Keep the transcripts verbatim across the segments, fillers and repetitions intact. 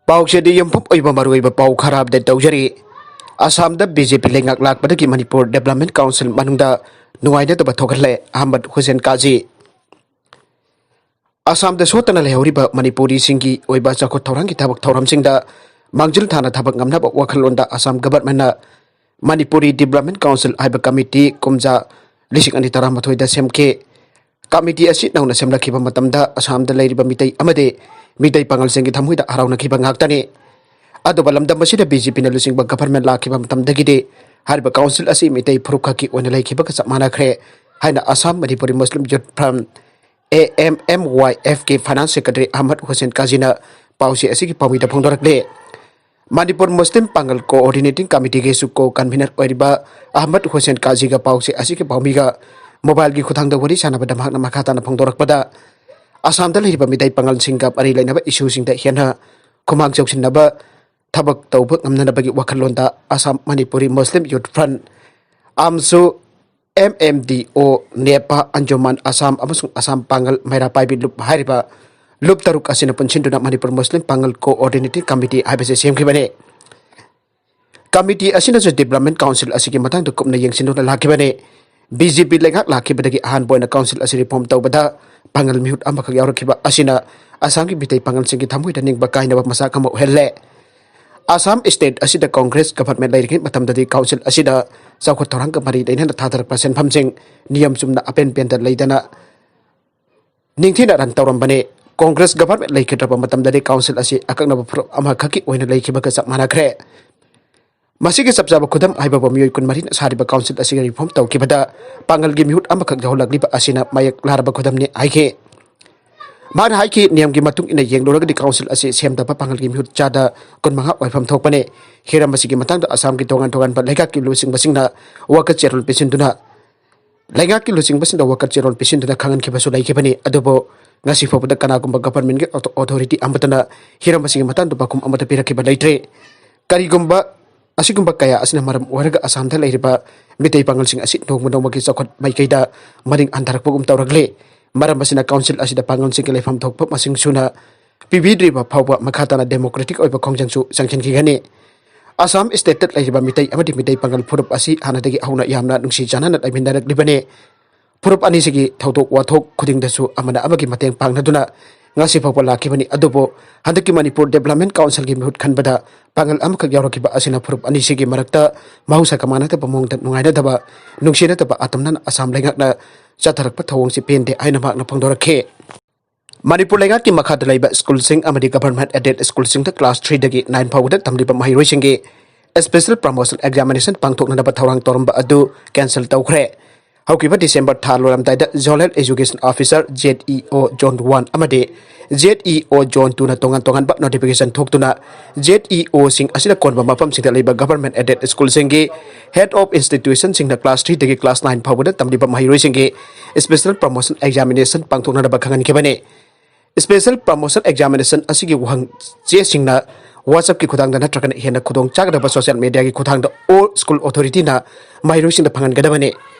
ꯄꯥꯎꯆꯦꯗꯤ ꯌꯨꯝꯐꯝ ꯑꯣꯏꯕ ꯃꯔꯨꯑꯣꯏꯕ ꯄꯥꯎ ꯈꯔ ꯑꯞꯗꯦꯠ ꯇꯧꯖꯔꯤ꯫ ꯑꯁꯥꯝꯗ ꯕꯤ ꯖꯦ ꯄꯤ ꯂꯩꯉꯥꯛ ꯂꯥꯛꯄꯗꯒꯤ ꯃꯅꯤꯄꯨꯔ ꯗꯤꯕ꯭ꯂꯞꯃꯦꯟ ꯀꯥꯎꯟꯁꯤꯜ ꯃꯅꯨꯡꯗ ꯅꯨꯡꯉꯥꯏꯅꯗꯕ ꯊꯣꯛꯍꯜꯂꯦ ꯑꯍꯃꯗ ꯍꯨꯁꯦꯟ ꯀꯥꯖꯤ꯫ ꯑꯁꯥꯝꯗ ꯁꯣꯠꯇꯅ ꯂꯩꯍꯧꯔꯤꯕ ꯃꯅꯤꯄꯨꯔꯤꯁꯤꯡꯒꯤ ꯑꯣꯏꯕ ꯆꯥꯎꯈꯠ ꯊꯧꯔꯥꯡꯒꯤ ꯊꯕꯛ ꯊꯧꯔꯝꯁꯤꯡꯗ ꯃꯥꯡꯖꯤꯜ ꯊꯥꯅ ꯊꯕꯛ ꯉꯝꯅꯕ ꯋꯥꯈꯜꯂꯣꯟꯗ ꯑꯁꯥꯝ ꯒꯚꯔꯟꯃꯦꯟꯠꯅ ꯃꯅꯤꯄꯨꯔꯤ ꯗꯤꯕ꯭ꯂꯞꯃꯦꯟ ꯀꯥꯎꯟꯁꯤꯜ ꯍꯥꯏꯕ ꯀꯃꯤꯇꯤ ꯀꯨꯝꯖꯥ ꯂꯤꯁꯤꯡ ꯑꯅꯤ ꯇꯔꯥꯃꯥꯊꯣꯏꯗ ꯁꯦꯝꯈꯤ꯫ ꯀꯃꯤꯇꯤ ꯑꯁꯤ ꯅꯧꯅ ꯁꯦꯝꯂꯛꯈꯤꯕ ꯃꯇꯝꯗ ꯑꯁꯥꯝꯗ ꯂꯩꯔꯤꯕ ꯃꯤꯇꯩ ꯑꯃꯗꯤ ꯃꯤꯇꯩ ꯄꯥꯉꯜꯁꯤꯡꯒꯤ ꯊꯃꯣꯏꯗ ꯍꯔꯥꯎꯅꯈꯤꯕ ꯉꯥꯛꯇꯅꯤ꯫ ꯑꯗꯨꯕꯨ ꯂꯝꯗꯝ ꯑꯁꯤꯗ ꯕꯤ ꯖꯦ ꯄꯤꯅ ꯂꯨꯆꯤꯡꯕ ꯒꯚꯔꯟꯃꯦꯟꯠ ꯂꯥꯛꯈꯤꯕ ꯃꯇꯝꯗꯒꯤꯗꯤ ꯍꯥꯏꯔꯤꯕ ꯀꯥꯎꯟꯁꯤꯜ ꯑꯁꯤ ꯃꯤꯇꯩ ꯐꯨꯔꯨꯞ ꯈꯛꯀꯤ ꯑꯣꯏꯅ ꯂꯩꯈꯤꯕꯒ ꯆꯞ ꯃꯥꯟꯅꯈ꯭ꯔꯦ ꯍꯥꯏꯅ Assam Manipuri Muslim youth front, A M M Y ꯑꯦꯐꯀꯤ ꯐꯥꯏꯅꯥꯟꯁ ꯁꯦꯀ꯭ꯔꯦꯇꯔꯤ ꯑꯍꯃꯗ ꯍꯨꯁꯦꯟ ꯀꯥꯖꯤꯅ ꯄꯥꯎꯆꯦ ꯑꯁꯤꯒꯤ ꯄꯥꯎꯃꯤꯗ ꯐꯣꯡꯗꯣꯔꯛꯂꯤ꯫ ꯃꯅꯤꯄꯨꯔ ꯃꯨꯁꯂꯤꯝ ꯄꯥꯡꯒꯜ ꯀꯣꯑꯣꯔꯗꯤꯅꯦꯇꯤꯡ ꯀꯃꯤꯇꯤꯒꯤꯁꯨ ꯀꯣ ꯀꯟꯚꯤꯅꯔ ꯑꯣꯏꯔꯤꯕ ꯑꯍꯃꯗ ꯍꯨꯁꯦꯟ ꯀꯥꯖꯤꯒ ꯄꯥꯎꯆꯦ ꯑꯁꯤꯒꯤ ꯄꯥꯎꯃꯤꯒ ꯃꯣꯕꯥꯏꯜꯒꯤ ꯈꯨꯠꯊꯥꯡꯗ ꯋꯥꯔꯤ ꯁꯥꯟꯅꯕꯗ ꯃꯍꯥꯛꯅ ꯃꯈꯥ ꯇꯥꯅ ꯐꯣꯡꯗꯣꯔꯛꯄꯗ, ꯑꯁꯥꯝꯗ ꯂꯩꯔꯤꯕ ꯃꯤꯇꯩ ꯄꯥꯉꯜꯁꯤꯡꯒ ꯃꯔꯤ ꯂꯩꯅꯕ ꯏꯁꯨꯁꯤꯡꯗ ꯍꯦꯟꯅ ꯈꯨꯃꯥꯡ ꯆꯥꯎꯁꯤꯟꯅꯕ ꯊꯕꯛ ꯇꯧꯕ ꯉꯝꯅꯅꯕꯒꯤ ꯋꯥꯈꯜꯂꯣꯟꯗ Assam Manipuri Muslim youth front, ꯑꯥꯝꯁꯨ, M M D ꯑꯣ, ꯅꯦꯄꯥ, ꯑꯟꯖꯨꯃꯟ ꯑꯁꯥꯝ ꯑꯃꯁꯨꯡ ꯑꯁꯥꯝ ꯄꯥꯡꯒꯜ ꯃꯩꯔꯥ ꯄꯥꯏꯕꯤ ꯂꯨꯞ ꯍꯥꯏꯔꯤꯕ ꯂꯨꯞ ꯇꯔꯨꯛ ꯑꯁꯤꯅ ꯄꯨꯟꯁꯤꯟꯗꯨꯅ ꯃꯅꯤꯄꯨꯔ ꯃꯨꯁꯂꯤꯝ ꯄꯥꯡꯒꯜ ꯀꯣꯑꯣꯔꯗꯤꯅꯦꯇꯤꯡ ꯀꯃꯤꯇꯤ ꯍꯥꯏꯕꯁꯤ ꯁꯦꯝꯈꯤꯕꯅꯤ꯫ ꯀꯃꯤꯇꯤ ꯑꯁꯤꯅꯁꯨ ꯗꯤꯕ꯭ꯂꯞꯃꯦꯟ ꯀꯥꯎꯟꯁꯤꯜ ꯑꯁꯤꯒꯤ ꯃꯇꯥꯡꯗ ꯀꯨꯞꯅ ꯌꯦꯡꯁꯤꯟꯗꯨꯅ ꯂꯥꯛꯈꯤꯕꯅꯤ꯫ ꯕꯤ ꯖꯦ ꯄꯤ ꯂꯩꯉꯥꯛ ꯂꯥꯛꯈꯤꯕꯗꯒꯤ ꯑꯍꯥꯟꯕ ꯑꯣꯏꯅ ꯀꯥꯎꯟꯁꯤꯜ ꯑꯁꯤ ꯔꯤꯐꯣꯔꯝ ꯇꯧꯕꯗ ꯄꯥꯡꯒꯜ ꯃꯤꯍꯨꯠ ꯑꯃꯈꯛ ꯌꯥꯎꯔꯛꯈꯤꯕ ꯑꯁꯤꯅ ꯑꯁꯥꯝꯒꯤ ꯃꯤꯇꯩ ꯄꯥꯡꯒꯜꯁꯤꯡꯒꯤ ꯊꯃꯣꯏꯗ ꯅꯤꯡꯕ ꯀꯥꯏꯅꯕ ꯃꯆꯥꯛ ꯑꯃ ꯑꯣꯏꯍꯜꯂꯦ꯫ ꯑꯁꯥꯝ ꯁ꯭ꯇꯦꯠ ꯑꯁꯤꯗ ꯀꯣꯡꯒ꯭ꯔꯦꯁ ꯒꯚꯔꯟꯃꯦꯟꯠ ꯂꯩꯔꯤꯉꯩ ꯃꯇꯝꯗꯗꯤ ꯀꯥꯎꯟꯁꯤꯜ ꯑꯁꯤꯗ ꯆꯥꯎꯈꯠ ꯊꯧꯔꯥꯡꯒ ꯃꯔꯤ ꯂꯩꯅꯅ ꯊꯥꯗꯔꯛꯄ ꯁꯦꯟꯐꯝꯁꯤꯡ ꯅꯤꯌꯝ ꯆꯨꯝꯅ ꯑꯄꯦꯟ ꯄꯦꯟꯗ ꯂꯩꯗꯅ ꯅꯤꯡꯊꯤꯅ ꯔꯟ ꯇꯧꯔꯝꯕꯅꯤ꯫ ꯀꯣꯡꯒ꯭ꯔꯦꯁ ꯒꯚꯔꯟꯃꯦꯟꯠ ꯂꯩꯈꯤꯗ꯭ꯔꯕ ꯃꯇꯝꯗꯗꯤ ꯀꯥꯎꯟꯁꯤꯜ ꯑꯁꯤ ꯑꯀꯛꯅꯕ ꯐꯨꯔꯨꯞ ꯑꯃꯈꯛꯀꯤ ꯑꯣꯏꯅ ꯂꯩꯈꯤꯕꯒ ꯆꯞ ꯃꯥꯟꯅꯈ꯭ꯔꯦ꯫ ꯃꯁꯤꯒꯤ ꯆꯞ ꯆꯥꯕ ꯈꯨꯗꯝ ꯍꯥꯏꯕꯕꯨ ꯃꯤꯑꯣꯏ ꯀꯨꯟꯃꯔꯤꯅ ꯁꯥꯔꯤꯕ ꯀꯥꯎꯟꯁꯤꯜ ꯑꯁꯤꯒ ꯔꯤꯐꯣꯔꯝ ꯇꯧꯈꯤꯕꯗ ꯄꯥꯡꯒꯜꯒꯤ ꯃꯤꯍꯨꯠ ꯑꯃꯈꯛ ꯌꯥꯎꯍꯜꯂꯛꯂꯤꯕ ꯑꯁꯤꯅ ꯃꯌꯦꯛ ꯂꯥꯔꯕ ꯈꯨꯗꯝꯅꯤ ꯍꯥꯏꯈꯤ꯫ ꯃꯥꯅ ꯍꯥꯏꯈꯤ, ꯅꯤꯌꯝꯒꯤ ꯃꯇꯨꯡ ꯏꯟꯅ ꯌꯦꯡꯂꯨꯔꯒꯗꯤ ꯀꯥꯎꯟꯁꯤꯜ ꯑꯁꯤ ꯁꯦꯝꯗꯕ ꯄꯥꯡꯒꯜꯒꯤ ꯃꯤꯍꯨꯠ ꯆꯥꯗ ꯀꯨꯟꯃꯉꯥ ꯑꯣꯏꯐꯝ ꯊꯣꯛꯄꯅꯤ꯫ ꯍꯤꯔꯝ ꯑꯁꯤꯒꯤ ꯃꯇꯥꯡꯗ ꯑꯁꯥꯝꯒꯤ ꯇꯣꯉꯥꯟ ꯇꯣꯉꯥꯟꯕ ꯂꯩꯉꯥꯛꯀꯤ ꯂꯨꯆꯤꯡꯕꯁꯤꯡꯅ ꯋꯥꯀꯠ ꯆꯦꯔꯣꯜ ꯄꯤꯁꯤꯟꯗꯨꯅ ꯂꯩꯉꯥꯛꯀꯤ ꯂꯨꯆꯤꯡꯕꯁꯤꯡꯗ ꯋꯥꯀꯠ ꯆꯦꯔꯣꯜ ꯄꯤꯁꯤꯟꯗꯨꯅ ꯈꯪꯍꯟꯈꯤꯕꯁꯨ ꯂꯩꯈꯤꯕꯅꯤ꯫ ꯑꯗꯨꯕꯨ ꯉꯁꯤ ꯐꯥꯎꯕꯗ ꯀꯅꯥꯒꯨꯝꯕ ꯒꯚꯔꯟꯃꯦꯟꯠꯀꯤ ꯑꯣꯊꯣ-, ꯑꯣꯊꯣꯔꯤꯇꯤ ꯑꯃꯠꯇꯅ ꯍꯤꯔꯝ ꯑꯁꯤꯒꯤ ꯃꯇꯥꯡꯗ ꯄꯥꯎꯈꯨꯝ ꯑꯃꯠꯇ ꯄꯤꯔꯛꯈꯤꯕ ꯂꯩꯇ꯭ꯔꯤ꯫ ꯀꯔꯤꯒꯨꯝꯕ ꯑꯁꯤꯒꯨꯝꯕ ꯀꯌꯥ ꯑꯁꯤꯅ ꯃꯔꯝ ꯑꯣꯏꯔꯒ ꯑꯁꯥꯝꯗ ꯂꯩꯔꯤꯕ ꯃꯤꯇꯩ ꯄꯥꯉꯜꯁꯤꯡ ꯑꯁꯤ ꯅꯣꯡꯃ ꯅꯣꯡꯃꯒꯤ ꯆꯥꯎꯈꯠ ꯃꯥꯏꯀꯩꯗ ꯃꯅꯤꯡ ꯍꯟꯊꯔꯛꯄꯒꯨꯝ ꯇꯧꯔꯛꯂꯤ꯫ ꯃꯔꯝ ꯑꯁꯤꯅ ꯀꯥꯎꯟꯁꯤꯜ ꯑꯁꯤꯗ ꯄꯥꯉꯜꯁꯤꯡꯒꯤ ꯂꯩꯐꯝ ꯊꯣꯛꯄ ꯃꯁꯤꯡ ꯁꯨꯅ ꯄꯤꯕꯤꯗ꯭ꯔꯤꯕ ꯐꯥꯎꯕ ꯃꯈꯥ ꯇꯥꯅ democratic ꯑꯣꯏꯕ ꯈꯣꯡꯖꯪꯁꯨ ꯆꯪꯁꯤꯟꯈꯤꯒꯅꯤ꯫ ꯑꯁꯥꯝ stateꯇ ꯂꯩꯔꯤꯕ ꯃꯤꯇꯩ ꯑꯃꯗꯤ ꯃꯤꯇꯩ ꯄꯥꯉꯜ ꯐꯨꯔꯨꯞ ꯑꯁꯤ ꯍꯥꯟꯅꯗꯒꯤ ꯍꯧꯅ ꯌꯥꯝꯅ ꯅꯨꯡꯁꯤ ꯆꯥꯟꯅꯅ ꯂꯩꯃꯤꯟꯅꯔꯛꯂꯤꯕꯅꯤ꯫ ꯐꯨꯔꯨꯞ ꯑꯅꯤꯁꯤꯒꯤ ꯊꯧꯗꯣꯛ ꯋꯥꯊꯣꯛ ꯈꯨꯗꯤꯡꯗꯁꯨ ꯑꯃꯅ ꯑꯃꯒꯤ ꯃꯇꯦꯡ ꯄꯥꯡꯅꯗꯨꯅ ꯉꯁꯤ ꯐꯥꯎꯕ ꯂꯥꯛꯈꯤꯕꯅꯤ꯫ ꯑꯗꯨꯕꯨ ꯍꯟꯗꯛꯀꯤ ꯃꯅꯤꯄꯨꯔ development councilꯒꯤ ꯃꯤꯍꯨꯠ ꯈꯟꯕꯗ ꯄꯥꯡꯒꯜ ꯑꯃꯈꯛ ꯌꯥꯎꯔꯛꯈꯤꯕ ꯑꯁꯤꯅ ꯐꯨꯔꯨꯞ ꯑꯅꯤꯁꯤꯒꯤ ꯃꯔꯛꯇ ꯃꯍꯧꯁꯥꯒ ꯃꯥꯟꯅꯗꯕ ꯃꯑꯣꯡꯗ ꯅꯨꯡꯉꯥꯏꯅꯗꯕ, ꯅꯨꯡꯁꯤꯅꯗꯕ ꯑꯇꯝꯅꯅ ꯑꯁꯥꯝ ꯂꯩꯉꯥꯛꯅ ꯆꯠꯊꯔꯛꯄ ꯊꯧꯑꯣꯡꯁꯤ ꯄꯦꯟꯗꯦ ꯍꯥꯏꯅ ꯃꯍꯥꯛꯅ ꯐꯣꯡꯗꯣꯔꯛꯈꯤ꯫ ꯃꯅꯤꯄꯨꯔ ꯂꯩꯉꯥꯛꯀꯤ ꯃꯈꯥꯗ ꯂꯩꯕ ꯁ꯭ꯀꯨꯜꯁꯤꯡ ꯑꯃꯗꯤ government aided ꯁ꯭ꯀꯨꯜꯁꯤꯡꯗ class threeꯗꯒꯤ nine ꯐꯥꯎꯕꯗ ꯇꯝꯂꯤꯕ ꯃꯍꯩꯔꯣꯏꯁꯤꯡꯒꯤ special promotion examination ꯄꯥꯡꯊꯣꯛꯅꯅꯕ ꯊꯧꯔꯥꯡ ꯇꯧꯔꯝꯕ ꯑꯗꯨ cancel ꯇꯧꯈ꯭ꯔꯦ꯫ ꯍꯧꯈꯤꯕ ꯗꯤꯁꯦꯝꯕꯔ ꯊꯥ ꯂꯣꯏꯔꯝꯗꯥꯏꯗ Zonal Education Officer, ZEO Zone one ꯑꯃꯗꯤ ZEO Zone twoꯅ ꯇꯣꯉꯥꯟ ꯇꯣꯉꯥꯟꯕ notification ꯊꯣꯛꯇꯨꯅ ZEOꯁꯤꯡ ꯑꯁꯤꯅ ꯀꯣꯟꯕ ꯃꯐꯝꯁꯤꯡꯗ ꯂꯩꯕ government aided ꯁ꯭ꯀꯨꯜꯁꯤꯡꯒꯤ head of institutionꯁꯤꯡꯅ class threeꯗꯒꯤ class nine ꯐꯥꯎꯕꯗ ꯇꯝꯂꯤꯕ ꯃꯍꯩꯔꯣꯏꯁꯤꯡꯒꯤ special promotion examination ꯄꯥꯡꯊꯣꯛꯅꯅꯕ ꯈꯪꯍꯟꯈꯤꯕꯅꯤ꯫ Special promotion examination ꯑꯁꯤꯒꯤ ꯋꯥꯍꯪ ꯆꯦꯁꯤꯡꯅ WhatsAppꯀꯤ ꯈꯨꯠꯊꯥꯡꯗ ꯅꯠꯇ꯭ꯔꯒꯅ ꯍꯦꯟꯅ ꯈꯨꯗꯣꯡ ꯆꯥꯒꯗꯕ social mediaꯒꯤ ꯈꯨꯠꯊꯥꯡꯗ all school authorityꯅ ꯃꯍꯩꯔꯣꯏꯁꯤꯡꯗ ꯐꯪꯍꯟꯒꯗꯕꯅꯤ꯫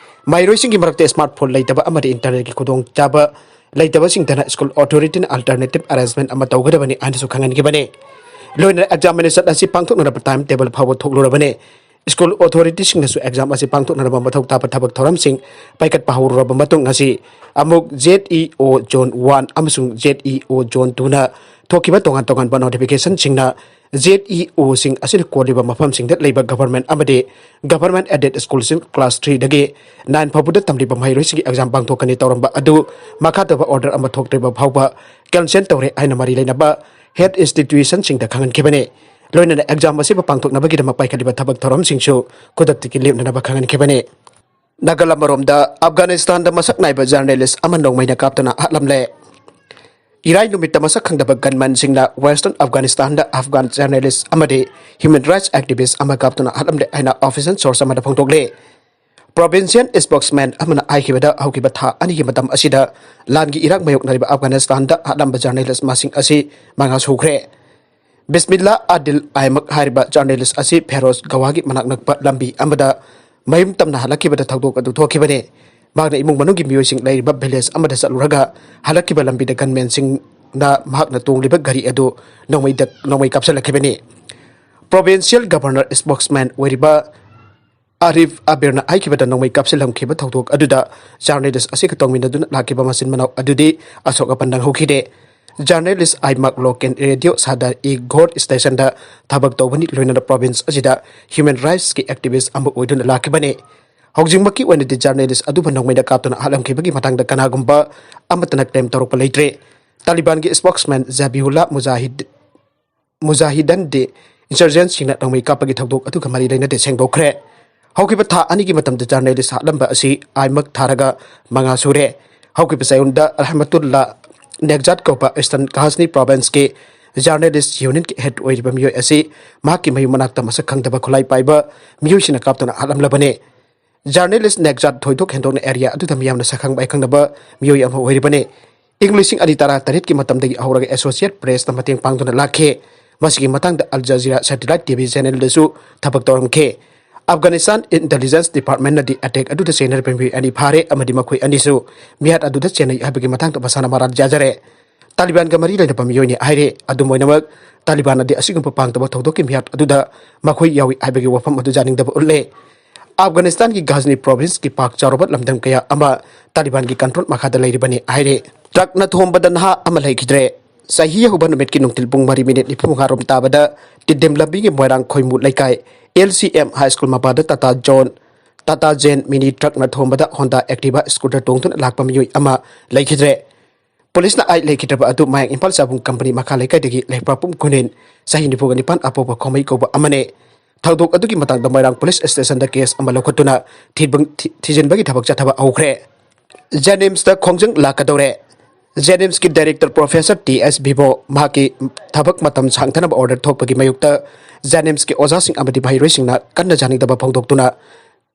ꯃꯍꯩꯔꯣꯏꯁꯤꯡꯒꯤ ꯃꯔꯛꯇ smartphone ꯂꯩꯇꯕ ꯑꯃꯗꯤ internetꯀꯤ ꯈꯨꯗꯣꯡꯆꯥꯕ ꯂꯩꯇꯕꯁꯤꯡꯗꯅ school authorityꯅ alternative arrangement ꯑꯃ ꯇꯧꯒꯗꯕꯅꯤ ꯍꯥꯏꯅꯁꯨ ꯈꯪꯍꯟꯈꯤꯕꯅꯤ꯫ ꯂꯣꯏꯅꯅ examination ꯑꯁꯤ ꯄꯥꯡꯊꯣꯛꯅꯅꯕ time table ꯐꯥꯎꯕ ꯊꯣꯛꯂꯨꯔꯕꯅꯤ꯫ School authorityꯁꯤꯡꯅꯁꯨ exam ꯑꯁꯤ ꯄꯥꯡꯊꯣꯛꯅꯅꯕ ꯃꯊꯧ ꯇꯥꯕ ꯊꯕꯛ ꯊꯧꯔꯝꯁꯤꯡ ꯄꯥꯏꯈꯠꯄ ꯍꯧꯔꯨꯔꯕ ꯃꯇꯨꯡ, ꯉꯁꯤ ꯑꯃꯨꯛ ZEO Zone one ꯑꯃꯁꯨꯡ ZEO Zone twoꯅ ꯊꯣꯛꯈꯤꯕ ꯇꯣꯉꯥꯟ ꯇꯣꯉꯥꯟꯕ notificationꯁꯤꯡꯅ ZEOꯁꯤꯡ ꯑꯁꯤꯅ ꯀꯣꯜꯂꯤꯕ ꯃꯐꯝꯁꯤꯡꯗ ꯂꯩꯕ government ꯑꯃꯗꯤ government aided ꯁ꯭ꯀꯨꯜꯁꯤꯡ class threeꯗꯒꯤ nine ꯐꯥꯎꯕꯗ ꯇꯝꯂꯤꯕ ꯃꯍꯩꯔꯣꯏꯁꯤꯡꯒꯤ exam ꯄꯥꯡꯊꯣꯛꯀꯅꯤ ꯇꯧꯔꯝꯕ ꯑꯗꯨ ꯃꯈꯥ ꯇꯥꯕ order ꯑꯃ ꯊꯣꯛꯇ꯭ꯔꯤꯕ ꯐꯥꯎꯕ cancel ꯇꯧꯔꯦ ꯍꯥꯏꯅ ꯃꯔꯤ ꯂꯩꯅꯕ head institutionꯁꯤꯡꯗ ꯈꯪꯍꯟꯈꯤꯕꯅꯤ꯫ ꯂꯣꯏꯅꯅ exam ꯑꯁꯤꯕꯨ ꯄꯥꯡꯊꯣꯛꯅꯕꯒꯤꯗꯃꯛ ꯄꯥꯏꯈꯠꯂꯤꯕ ꯊꯕꯛ ꯊꯧꯔꯝꯁꯤꯡꯁꯨ ꯈꯨꯗꯛꯇꯒꯤ ꯂꯦꯞꯅꯅꯕ ꯈꯪꯍꯟꯈꯤꯕꯅꯤ꯫ ꯅꯥꯒꯥꯂꯦꯟ ꯑꯃꯔꯣꯝꯗ, ꯑꯐꯒꯥꯅꯤꯁꯇꯥꯟꯗ ꯃꯁꯛ ꯅꯥꯏꯕ journalist ꯑꯃ ꯅꯣꯡꯃꯩꯅ ꯀꯥꯞꯇꯨꯅ ꯍꯥꯠꯂꯝꯂꯦ꯫ ꯏꯔꯥꯏ ꯅꯨꯃꯤꯠꯇ ꯃꯁꯛ ꯈꯪꯗꯕ gunmanꯁꯤꯡꯅ western ꯑꯐꯒꯥꯅꯤꯁꯇꯥꯟꯗ Afghan journalist ꯑꯃꯗꯤ human rights activist ꯑꯃ ꯀꯥꯞꯇꯨꯅ ꯍꯥꯠꯂꯝꯂꯦ ꯍꯥꯏꯅ official source ꯑꯃꯅ ꯐꯣꯡꯗꯣꯛꯂꯦ꯫ Provincial spokesman ꯑꯃꯅ ꯍꯥꯏꯈꯤꯕꯗ, ꯍꯧꯈꯤꯕ ꯊꯥ ꯑꯅꯤꯒꯤ ꯃꯇꯝ ꯑꯁꯤꯗ ꯂꯥꯟꯒꯤ ꯏꯔꯥꯡ ꯃꯥꯌꯣꯛꯅꯔꯤꯕ ꯑꯐꯒꯥꯅꯤꯁꯇꯥꯟꯗ ꯍꯥꯠꯂꯝꯕ journalist ꯃꯁꯤꯡ ꯑꯁꯤ ꯃꯉꯥ ꯁꯨꯈ꯭ꯔꯦ꯫ ꯕꯤꯁꯃꯤꯜꯂꯥ ꯑꯥꯗꯤꯜ ꯑꯥꯏꯃꯛ ꯍꯥꯏꯔꯤꯕ journalist ꯑꯁꯤ ꯐꯦꯔꯣꯖ ꯒꯋꯥꯒꯤ ꯃꯅꯥꯛ ꯅꯛꯄ ꯂꯝꯕꯤ ꯑꯃꯗ ꯃꯌꯨꯝ ꯇꯝꯅ ꯍꯜꯂꯛꯈꯤꯕꯗ ꯊꯧꯗꯣꯛ ꯑꯗꯨ ꯊꯣꯛꯈꯤꯕꯅꯤ꯫ ꯃꯍꯥꯛꯅ ꯏꯃꯨꯡ ꯃꯅꯨꯡꯒꯤ ꯃꯤꯑꯣꯏꯁꯤꯡ ꯂꯩꯔꯤꯕ village ꯑꯃꯗ ꯆꯠꯂꯨꯔꯒ ꯍꯜꯂꯛꯈꯤꯕ ꯂꯝꯕꯤꯗ gunmanꯁꯤꯡ ꯅ ꯃꯍꯥꯛꯅ ꯇꯣꯡꯂꯤꯕ ꯒꯥꯔꯤ ꯑꯗꯨ ꯅꯣꯡꯃꯩꯗ ꯅꯣꯡꯃꯩ ꯀꯥꯞꯁꯤꯜꯂꯛꯈꯤꯕꯅꯤ꯫ Provincial Governor spokesman ꯑꯣꯏꯔꯤꯕ ꯑꯥꯔꯤꯐ ꯑꯕꯤꯔꯅ ꯍꯥꯏꯈꯤꯕꯗ, ꯅꯣꯡꯃꯩ ꯀꯥꯞꯁꯤꯜꯂꯝꯈꯤꯕ ꯊꯧꯗꯣꯛ ꯑꯗꯨꯗ journalist ꯑꯁꯤꯒ ꯇꯧꯃꯤꯟꯅꯗꯨꯅ ꯂꯥꯛꯈꯤꯕ ꯃꯆꯤꯟ ꯃꯅꯥꯎ ꯑꯗꯨꯗꯤ ꯑꯁꯣꯛ ꯑꯄꯟ ꯅꯪꯍꯧꯈꯤꯗꯦ꯫ Journalist ꯑꯥꯏꯃꯛ local radio ꯁꯥꯗꯔ ꯏ ꯘꯣꯔ stationꯗ ꯊꯕꯛ ꯇꯧꯕꯅꯤ, ꯂꯣꯏꯅꯅ province ꯑꯁꯤꯗ human rightsꯀꯤ activist ꯑꯃ ꯑꯣꯏꯗꯨꯅ ꯂꯥꯛꯈꯤꯕꯅꯤ꯫ ꯍꯧꯖꯤꯛꯃꯛꯀꯤ ꯑꯣꯏꯅꯗꯤ journalist ꯑꯗꯨꯕꯨ ꯅꯣꯡꯃꯩꯅ ꯀꯥꯞꯇꯨꯅ ꯍꯥꯠꯂꯝꯈꯤꯕꯒꯤ ꯃꯇꯥꯡꯗ ꯀꯅꯥꯒꯨꯝꯕ ꯑꯃꯠꯇꯅ claim ꯇꯧꯔꯛꯄ ꯂꯩꯇ꯭ꯔꯤ꯫ ꯇꯥꯂꯤꯕꯥꯟꯒꯤ spokesman ꯖꯕꯤꯍꯨꯜꯂꯥ ꯃꯨꯖꯥꯍꯤꯗ ꯃꯨꯖꯥꯍꯤꯗꯟꯗꯤ insurgentꯁꯤꯡꯅ ꯅꯣꯡꯃꯩ ꯀꯥꯞꯄꯒꯤ ꯊꯧꯗꯣꯛ ꯑꯗꯨꯒ ꯃꯔꯤ ꯂꯩꯅꯗꯦ ꯁꯦꯡꯗꯣꯛꯈ꯭ꯔꯦ꯫ ꯍꯧꯈꯤꯕ ꯊꯥ ꯑꯅꯤꯒꯤ ꯃꯇꯝꯗ journalist ꯍꯥꯠꯂꯝꯕ ꯑꯁꯤ ꯑꯥꯏꯃꯛ ꯊꯥꯔꯒ ꯃꯉꯥ ꯁꯨꯔꯦ꯫ ꯍꯧꯈꯤꯕ ꯆꯌꯣꯜꯗ ꯔꯍꯃꯇꯨꯜꯂꯥ ꯅꯦꯛꯖꯥꯠ ꯀꯧꯕ Eastern Ghazni provinceꯀꯤ journalist unionꯒꯤ head ꯑꯣꯏꯔꯤꯕ ꯃꯤꯑꯣꯏ ꯑꯁꯤ ꯃꯍꯥꯛꯀꯤ ꯃꯌꯨꯝ ꯃꯅꯥꯛꯇ ꯃꯁꯛ ꯈꯪꯗꯕ ꯈꯨꯠꯂꯥꯏ ꯄꯥꯏꯕ ꯃꯤꯑꯣꯏꯁꯤꯡꯅ ꯀꯥꯞꯇꯨꯅ ꯍꯥꯠꯂꯝꯂꯕꯅꯤ꯫ Journalist ꯅꯦꯛꯖꯥꯠ ꯊꯣꯏꯗꯣꯛ ꯍꯦꯟꯗꯣꯛꯅ area ꯑꯗꯨꯗ ꯃꯤꯌꯥꯝꯅ ꯁꯛꯈꯪ ꯃꯥꯏꯈꯪꯅꯕ ꯃꯤꯑꯣꯏ ꯑꯃ ꯑꯣꯏꯔꯤꯕꯅꯤ꯫ ꯏꯪ ꯂꯤꯁꯤꯡ ꯑꯅꯤ ꯇꯔꯥꯇꯔꯦꯠꯀꯤ ꯃꯇꯝꯗꯒꯤ ꯍꯧꯔꯒ Associated Pressꯇ ꯃꯇꯦꯡ ꯄꯥꯡꯗꯨꯅ ꯂꯥꯛꯈꯤ꯫ ꯃꯁꯤꯒꯤ ꯃꯇꯥꯡꯗ Al Jazeera satellite TV channelꯗꯁꯨ ꯊꯕꯛ ꯇꯧꯔꯝꯈꯤ꯫ Afghanistan intelligence departmentꯅꯗꯤ attack ꯑꯗꯨꯗ ꯆꯦꯟꯅꯔꯤꯕ ꯃꯤꯑꯣꯏ ꯑꯅꯤ ꯐꯥꯔꯦ ꯑꯃꯗꯤ ꯃꯈꯣꯏ ꯑꯅꯤꯁꯨ ꯃꯤꯍꯥꯠ ꯑꯗꯨꯗ ꯆꯦꯟꯅꯩ ꯍꯥꯏꯕꯒꯤ ꯃꯇꯥꯡꯗ ꯃꯁꯥꯅ ꯃꯔꯥꯜ ꯌꯥꯖꯔꯦ꯫ ꯇꯥꯂꯤꯕꯥꯟꯒ ꯃꯔꯤ ꯂꯩꯅꯕ ꯃꯤꯑꯣꯏꯅꯤ ꯍꯥꯏꯔꯦ꯫ ꯑꯗꯨꯝ ꯑꯣꯏꯅꯃꯛ, ꯇꯥꯂꯤꯕꯥꯟꯅꯗꯤ ꯑꯁꯤꯒꯨꯝꯕ ꯄꯥꯡꯗꯕ ꯊꯧꯗꯣꯛꯀꯤ ꯃꯤꯍꯥꯠ ꯑꯗꯨꯗ ꯃꯈꯣꯏ ꯌꯥꯎꯏ ꯍꯥꯏꯕꯒꯤ ꯋꯥꯐꯝ ꯑꯗꯨ ꯌꯥꯅꯤꯡꯗꯕ ꯎꯠꯂꯦ꯫ ꯑꯐꯒꯥꯅꯤꯁꯇꯥꯟꯒꯤ ꯘꯖꯅꯤ provinceꯀꯤ ꯄꯥꯛ ꯆꯥꯎꯔꯕ ꯂꯝꯗꯝ ꯀꯌꯥ ꯑꯃ ꯇꯥꯂꯤꯕꯥꯟꯒꯤ control ꯃꯈꯥꯗ ꯂꯩꯔꯤꯕꯅꯤ ꯍꯥꯏꯔꯦ꯫ Truckꯅ ꯊꯣꯝꯕꯗ ꯅꯍꯥ ꯑꯃ ꯂꯩꯈꯤꯗ꯭ꯔꯦ꯫ ꯆꯍꯤ ꯍꯧꯕ ꯅꯨꯃꯤꯠꯀꯤ ꯅꯨꯡꯊꯤꯜ ꯄꯨꯡ ꯃꯔꯤ minute ꯅꯤꯐꯨ ꯃꯉꯥ ꯔꯣꯝ ꯇꯥꯕꯗ ꯇꯤꯗꯤꯝ ꯂꯝꯕꯤꯒꯤ ꯃꯣꯏꯔꯥꯡ ꯈꯣꯏꯃꯨ ꯂꯩꯀꯥꯏ L C M High School ꯃꯄꯥꯗ ꯇꯥꯇꯥ ꯖꯣꯟ, ꯇꯥꯇꯥ ꯖꯦꯟ mini truckꯅ ꯊꯣꯝꯕꯗ Honda Activa scooter ꯇꯣꯡꯗꯨꯅ ꯂꯥꯛꯄ ꯃꯤꯑꯣꯏ ꯑꯃ ꯂꯩꯈꯤꯗ꯭ꯔꯦ꯫ ꯄꯨꯂꯤꯁꯅ ꯑꯥꯏ ꯂꯩꯈꯤꯗ꯭ꯔꯕ ꯑꯗꯨ ꯃꯌꯥꯡ ꯏꯝꯐꯥꯜ ꯆꯥꯕꯨꯡ ꯀꯝꯄꯅꯤ ꯃꯈꯥ ꯂꯩꯀꯥꯏꯗꯒꯤ ꯂꯩꯄꯥꯛꯄꯨꯝ ꯈꯨꯅꯤꯟ, ꯆꯍꯤ ꯅꯤꯐꯨꯒ ꯅꯤꯄꯥꯟ, ꯑꯄꯣꯛꯄ ꯈꯣꯃꯩ ꯀꯧꯕ ꯑꯃꯅꯤ꯫ ꯊꯧꯗꯣꯛ ꯑꯗꯨꯒꯤ ꯃꯇꯥꯡꯗ ꯃꯣꯏꯔꯥꯡ ꯄꯨꯂꯤꯁ ꯁ꯭ꯇꯦꯁꯟꯗ ꯀꯦꯁ ꯑꯃ ꯂꯧꯈꯠꯇꯨꯅ ꯊꯤꯕ-, ꯊꯤ-, ꯊꯤꯖꯤꯟꯕꯒꯤ ꯊꯕꯛ ꯆꯠꯊꯕ ꯍꯧꯈ꯭ꯔꯦ꯫ JNIMSꯇ ꯈꯣꯡꯖꯪ ꯂꯥꯛꯀꯗꯧꯔꯦ꯫ JNIMSꯀꯤ director professor T S vivo ꯃꯍꯥꯛꯀꯤ ꯊꯕꯛ ꯃꯇꯝ ꯁꯥꯡꯊꯅꯕ order ꯊꯣꯛꯄꯒꯤ ꯃꯥꯌꯣꯛꯇ JNIMSꯀꯤ ꯑꯣꯖꯥꯁꯤꯡ ꯑꯃꯗꯤ ꯃꯍꯩꯔꯣꯏꯁꯤꯡꯅ ꯀꯟꯅ ꯌꯥꯅꯤꯡꯗꯕ ꯐꯣꯡꯗꯣꯛꯇꯨꯅ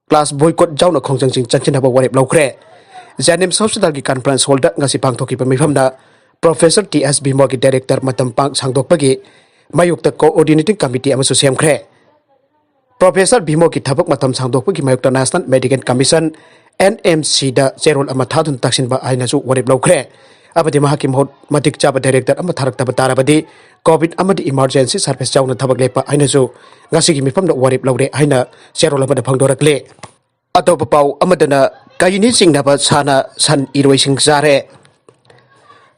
class boycott ꯌꯥꯎꯅ ꯈꯣꯡꯖꯪꯁꯤꯡ ꯆꯪꯁꯤꯟꯅꯕ ꯋꯥꯔꯦꯞ ꯂꯧꯈ꯭ꯔꯦ꯫ JNIMS hospitalꯒꯤ conference hallꯗ ꯉꯁꯤ ꯄꯥꯡꯊꯣꯛꯈꯤꯕ ꯃꯤꯐꯝꯗ professor T S ꯚꯤꯚꯣꯒꯤ director ꯃꯇꯝ ꯄꯥꯡ ꯁꯥꯡꯗꯣꯛꯄꯒꯤ ꯃꯥꯌꯣꯛꯇ coordinating committee ꯑꯃꯁꯨ ꯁꯦꯝꯈ꯭ꯔꯦ꯫ Professor ꯚꯤꯚꯣꯒꯤ ꯊꯕꯛ ꯃꯇꯝ ꯁꯥꯡꯗꯣꯛꯄꯒꯤ ꯃꯥꯌꯣꯛꯇ National Medical Commission, N M Cꯗ ꯆꯦꯔꯣꯜ ꯑꯃ ꯊꯥꯗꯨꯅ ꯇꯛꯁꯤꯟꯕ ꯍꯥꯏꯅꯁꯨ ꯋꯥꯔꯦꯞ ꯂꯧꯈ꯭ꯔꯦ꯫ ꯑꯃꯗꯤ ꯃꯍꯥꯛꯀꯤ ꯃꯍꯨꯠ ꯃꯇꯤꯛ ꯆꯥꯕ ꯗꯥꯏꯔꯦꯛꯇꯔ ꯑꯃ ꯊꯥꯔꯛꯇꯕ ꯇꯥꯔꯕꯗꯤ COVID ꯑꯃꯗꯤ ꯏꯃꯥꯔꯖꯦꯟꯁꯤ ꯁꯔꯚꯤꯁ ꯌꯥꯎꯅ ꯊꯕꯛ ꯂꯦꯞꯄ ꯍꯥꯏꯅꯁꯨ ꯉꯁꯤꯒꯤ ꯃꯤꯐꯝꯗ ꯋꯥꯔꯦꯞ ꯂꯧꯔꯦ ꯍꯥꯏꯅ ꯆꯦꯔꯣꯜ ꯑꯃꯗ ꯐꯣꯡꯗꯣꯔꯛꯂꯦ꯫ ꯑꯇꯣꯞꯄ ꯄꯥꯎ ꯑꯃꯗꯅ ꯀꯩꯅꯤ ꯆꯤꯡꯅꯕ ꯁꯥꯅ ꯁꯟ ꯏꯔꯣꯏꯁꯤꯡ ꯆꯥꯔꯦ꯫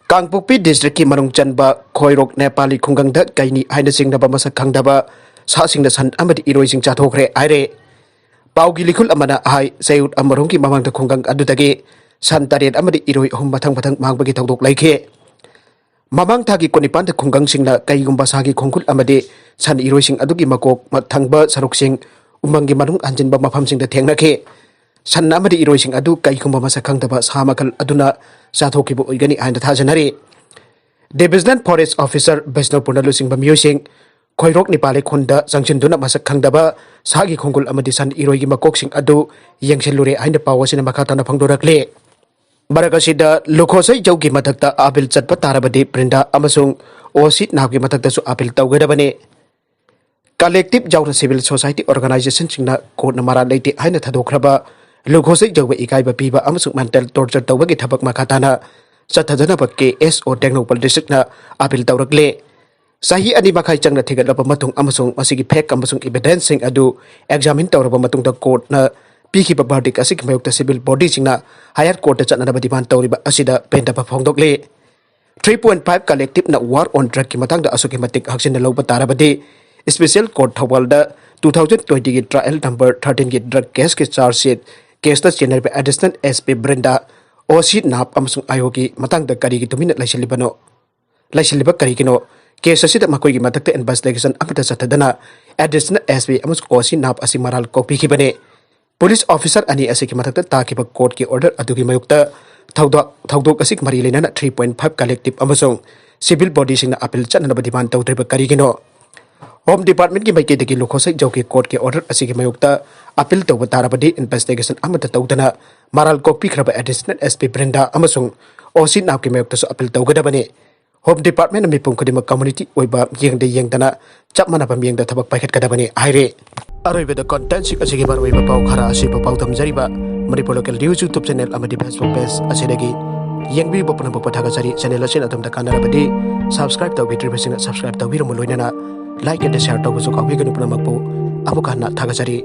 ꯀꯥꯡꯄꯣꯛꯄꯤ ꯗꯤꯁꯇ꯭ꯔꯤꯛꯀꯤ ꯃꯅꯨꯡ ꯆꯟꯕ ꯈꯣꯏꯔꯣꯛ ꯅꯦꯄꯥꯂꯤ ꯈꯨꯡꯒꯪꯗ ꯀꯩꯅꯤ ꯍꯥꯏꯅ ꯆꯤꯡꯅꯕ ꯃꯁꯛ ꯈꯪꯗꯕ ꯁꯥꯁꯤꯡꯅ ꯁꯟ ꯑꯃꯗꯤ ꯏꯔꯣꯏꯁꯤꯡ ꯆꯥꯊꯣꯛꯈ꯭ꯔꯦ ꯍꯥꯏꯔꯦ꯫ ꯄꯥꯎꯒꯤ ꯂꯤꯈꯨꯜ ꯑꯃꯅ ꯍꯥꯏ, ꯆꯌꯣꯜ ꯑꯃꯔꯣꯝꯒꯤ ꯃꯃꯥꯡꯗ ꯈꯨꯡꯒꯪ ꯑꯗꯨꯗꯒꯤ ꯁꯟ ꯇꯔꯦꯠ ꯑꯃꯗꯤ ꯏꯔꯣꯏ ꯑꯍꯨꯝ ꯃꯊꯪ ꯃꯊꯪ ꯃꯥꯡꯕꯒꯤ ꯊꯧꯗꯣꯛ ꯂꯩꯈꯤ꯫ ꯃꯃꯥꯡ ꯊꯥꯒꯤ ꯀꯨꯟꯅꯤꯄꯥꯟꯗ ꯈꯨꯡꯒꯪꯁꯤꯡꯅ ꯀꯩꯒꯨꯝꯕ ꯁꯥꯒꯤ ꯈꯣꯡꯈꯨꯠ ꯑꯃꯗꯤ ꯁꯟ ꯏꯔꯣꯏꯁꯤꯡ ꯑꯗꯨꯒꯤ ꯃꯀꯣꯛ ꯃ-, ꯊꯪꯕ ꯁꯔꯨꯛꯁꯤꯡ ꯎꯃꯪꯒꯤ ꯃꯅꯨꯡ ꯍꯟꯖꯤꯟꯕ ꯃꯐꯝꯁꯤꯡꯗ ꯊꯦꯡꯅꯈꯤ꯫ ꯁꯟ ꯑꯃꯗꯤ ꯏꯔꯣꯏꯁꯤꯡ ꯑꯗꯨ ꯀꯩꯒꯨꯝꯕ ꯃꯁꯛ ꯈꯪꯗꯕ ꯁꯥ ꯃꯈꯜ ꯑꯗꯨꯅ ꯆꯥꯊꯣꯛꯈꯤꯕ ꯑꯣꯏꯒꯅꯤ ꯍꯥꯏꯅ ꯊꯥꯖꯅꯔꯤ꯫ Divisional Forest Officer ꯕꯤꯁꯅꯨꯄꯨꯔꯅ ꯂꯨꯆꯤꯡꯕ ꯃꯤꯑꯣꯏꯁꯤꯡ ꯈꯣꯏꯔꯣꯛ ꯅꯤꯄꯥꯂꯦ ꯈꯨꯟꯗ ꯆꯪꯁꯤꯟꯗꯨꯅ ꯃꯁꯛ ꯈꯪꯗꯕ ꯁꯥꯒꯤ ꯈꯣꯡꯒꯨꯜ ꯑꯃꯗꯤ ꯁꯟ ꯏꯔꯣꯏꯒꯤ ꯃꯀꯣꯛꯁꯤꯡ ꯑꯗꯨ ꯌꯦꯡꯁꯤꯜꯂꯨꯔꯦ ꯍꯥꯏꯅ ꯄꯥꯎ ꯑꯁꯤꯅ ꯃꯈꯥ ꯇꯥꯅ ꯐꯣꯡꯗꯣꯔꯛꯂꯤ꯫ ꯃꯔꯛ ꯑꯁꯤꯗ ꯂꯨꯈꯣꯁꯩ ꯖꯧꯒꯤ ꯃꯊꯛꯇ ꯑꯥꯄꯤꯜ ꯆꯠꯄ ꯇꯥꯔꯕꯗꯤ ꯕ꯭ꯔꯤꯟꯗꯥ ꯑꯃꯁꯨꯡ ꯑꯣꯁꯤ ꯅꯥꯞꯀꯤ ꯃꯊꯛꯇꯁꯨ ꯑꯥꯄꯤꯜ ꯇꯧꯒꯗꯕꯅꯤ꯫ ꯀꯂꯦꯛꯇꯤꯚ ꯌꯥꯎꯅ ꯁꯤꯚꯤꯜ ꯁꯣꯁꯥꯏꯇꯤ ꯑꯣꯔꯒꯅꯥꯏꯖꯦꯁꯟꯁꯤꯡꯅ ꯀꯣꯔꯠꯅ ꯃꯔꯥꯜ ꯂꯩꯇꯦ ꯍꯥꯏꯅ ꯊꯥꯗꯣꯛꯈ꯭ꯔꯕ ꯂꯨꯈꯣꯁꯩ ꯖꯧꯕ ꯏꯀꯥꯏꯕ ꯄꯤꯕ ꯑꯃꯁꯨꯡ ꯃꯦꯟꯇꯦꯜ ꯇꯣꯔꯆꯔ ꯇꯧꯕꯒꯤ ꯊꯕꯛ ꯃꯈꯥ ꯇꯥꯅ ꯆꯠꯊꯗꯅꯕ ꯀꯦ ꯑꯦꯁ ꯑꯣ ꯇꯦꯡꯅꯧꯄꯜ ꯗꯤꯁꯇ꯭ꯔꯤꯛꯅ ꯑꯥꯄꯤꯜ ꯇꯧꯔꯛꯂꯦ꯫ ꯆꯍꯤ ꯑꯅꯤ ꯃꯈꯥꯏ ꯆꯪꯅ ꯊꯤꯒꯠꯂꯕ ꯃꯇꯨꯡ ꯑꯃꯁꯨꯡ ꯃꯁꯤꯒꯤ ꯐꯦꯛ ꯑꯃꯁꯨꯡ ꯏꯚꯤꯗꯦꯟꯁꯁꯤꯡ ꯑꯗꯨ ꯑꯦꯛꯖꯥꯃꯤꯟ ꯇꯧꯔꯕ ꯃꯇꯨꯡꯗ ꯀꯣꯔꯠꯅ ꯄꯤꯈꯤꯕ ꯚꯔꯗꯤꯛ ꯑꯁꯤꯒꯤ ꯃꯥꯌꯣꯛꯇ ꯁꯤꯚꯤꯜ ꯕꯣꯗꯤꯁꯤꯡꯅ ꯍꯥꯌꯔ ꯀꯣꯔꯠꯇ ꯆꯠꯅꯅꯕ ꯗꯤꯃꯥꯟ ꯇꯧꯔꯤꯕ ꯑꯁꯤꯗ ꯄꯦꯟꯗꯕ ꯐꯣꯡꯗꯣꯛꯂꯤ꯫ Three point five ꯀꯂꯦꯛꯇꯤꯚꯅ ꯋꯥꯔ ꯑꯣꯟ ꯗ꯭ꯔꯒꯀꯤ ꯃꯇꯥꯡꯗ ꯑꯁꯨꯛꯀꯤ ꯃꯇꯤꯛ ꯍꯛꯆꯤꯟꯅ ꯂꯧꯕ ꯇꯥꯔꯕꯗꯤ, ꯏꯁꯄꯤꯁꯤꯌꯦꯜ ꯀꯣꯔꯠ ꯊꯧꯕꯥꯜꯗ two thousand twentyꯒꯤ trial number thirteenꯒꯤ ꯗ꯭ꯔꯒ ꯀꯦꯁꯀꯤ ꯆꯥꯔꯖ ꯁꯤꯠ ꯀꯦꯁꯇ ꯆꯦꯟꯅꯔꯤꯕ additional S P Brinda, O C ꯅꯥꯞ ꯑꯃꯁꯨꯡ ꯑꯥꯏ ꯑꯣꯒꯤ ꯃꯇꯥꯡꯗ ꯀꯔꯤꯒꯤ ꯇꯨꯃꯤꯟꯅ ꯂꯩꯁꯤꯜꯂꯤꯕꯅꯣ? ꯂꯩꯁꯤꯜꯂꯤꯕ ꯀꯔꯤꯒꯤꯅꯣ? ꯀꯦꯁ ꯑꯁꯤꯗ ꯃꯈꯣꯏꯒꯤ ꯃꯊꯛꯇ ꯏꯟꯚꯦꯁꯇꯤꯒꯦꯁꯟ ꯑꯃꯠꯇ ꯆꯠꯊꯗꯅ ꯑꯦꯗꯤꯁꯅꯦꯜ ꯑꯦꯁ ꯄꯤ ꯑꯃꯁꯨꯡ ꯑꯣ ꯁꯤ ꯅꯥꯞ ꯑꯁꯤ ꯃꯔꯥꯜ ꯀꯣꯛꯄꯤꯈꯤꯕꯅꯤ꯫ ꯄꯨꯂꯤꯁ ꯑꯣꯐꯤꯁꯔ ꯑꯅꯤ ꯑꯁꯤꯒꯤ ꯃꯊꯛꯇ ꯇꯥꯈꯤꯕ ꯀꯣꯔꯠꯀꯤ ꯑꯣꯔꯗꯔ ꯑꯗꯨꯒꯤ ꯃꯥꯌꯣꯛꯇ ꯊꯧꯗꯣꯛ, ꯊꯧꯗꯣꯛ ꯑꯁꯤꯒ ꯃꯔꯤ ꯂꯩꯅꯅ three point five ꯀꯂꯦꯛꯇꯤꯚ ꯑꯃꯁꯨꯡ ꯁꯤꯚꯤꯜ ꯕꯣꯗꯤꯁꯤꯡꯅ ꯑꯥꯄꯤꯜ ꯆꯠꯅꯅꯕ ꯗꯤꯃꯥꯟ ꯇꯧꯗ꯭ꯔꯤꯕ ꯀꯔꯤꯒꯤꯅꯣ? ꯍꯣꯝ ꯗꯤꯄꯥꯔꯠꯃꯦꯟꯒꯤ ꯃꯥꯏꯀꯩꯗꯒꯤ ꯂꯨꯈꯣꯁꯩ ꯖꯧꯒꯤ ꯀꯣꯔꯠꯀꯤ ꯑꯣꯔꯗꯔ ꯑꯁꯤꯒꯤ ꯃꯥꯌꯣꯛꯇ ꯑꯥꯄꯤꯜ ꯇꯧꯕ ꯇꯥꯔꯕꯗꯤ ꯏꯟꯚꯦꯁꯇꯤꯒꯦꯁꯟ ꯑꯃꯠꯇ ꯇꯧꯗꯅ ꯃꯔꯥꯜ ꯀꯣꯛꯄꯤꯈ꯭ꯔꯕ ꯑꯦꯗꯤꯁꯅꯦꯜ ꯑꯦꯁ ꯄꯤ ꯕ꯭ꯔꯤꯟꯗꯥ ꯑꯃꯁꯨꯡ ꯑꯣ ꯁꯤ ꯅꯥꯞꯀꯤ ꯃꯥꯌꯣꯛꯇꯁꯨ ꯑꯥꯄꯤꯜ ꯇꯧꯒꯗꯕꯅꯤ꯫ ꯍꯣꯝ ꯗꯤꯄꯥꯔꯠꯃꯦꯟꯅ ꯃꯤꯄꯨꯝ ꯈꯨꯗꯤꯡꯃꯛ ꯀꯝꯃ꯭ꯌꯨꯅꯤꯇꯤ ꯑꯣꯏꯕ ꯃꯤꯠꯌꯦꯡꯗ ꯌꯦꯡꯗꯅ ꯆꯞ ꯃꯥꯟꯅꯕ ꯃꯤꯠꯌꯦꯡꯗ ꯊꯕꯛ ꯄꯥꯏꯈꯠꯀꯗꯕꯅꯤ ꯍꯥꯏꯔꯤ꯫ ꯑꯔꯣꯏꯕꯗ ꯀꯟꯇꯦꯟꯁꯤꯡ ꯑꯁꯤꯒꯤ ꯃꯔꯨꯑꯣꯏꯕ ꯄꯥꯎ ꯈꯔ ꯑꯁꯤꯕꯨ ꯄꯥꯎꯗꯝꯖꯔꯤꯕ Manipur local news YouTube channel ꯑꯃꯗꯤ Facebook ꯄꯦꯖ ꯑꯁꯤꯗꯒꯤ ꯌꯦꯡꯕꯤꯕ ꯄꯨꯝꯅꯃꯛꯄꯨ ꯊꯥꯒꯠꯆꯔꯤ꯫ Channel ꯑꯁꯤꯅ ꯑꯗꯣꯝꯗ ꯀꯥꯟꯅꯔꯕꯗꯤ subscribe ꯇꯧꯕꯤꯗ꯭ꯔꯤꯕꯁꯤꯡꯅ subscribe ꯇꯧꯕꯤꯔꯝꯃꯨ, ꯂꯣꯏꯅꯅ like and share ꯇꯧꯕꯁꯨ ꯀꯥꯎꯕꯤꯒꯅꯨ꯫ ꯄꯨꯝꯅꯃꯛꯄꯨ ꯑꯃꯨꯛꯀ ꯍꯟꯅ ꯊꯥꯒꯠꯆꯔꯤ꯫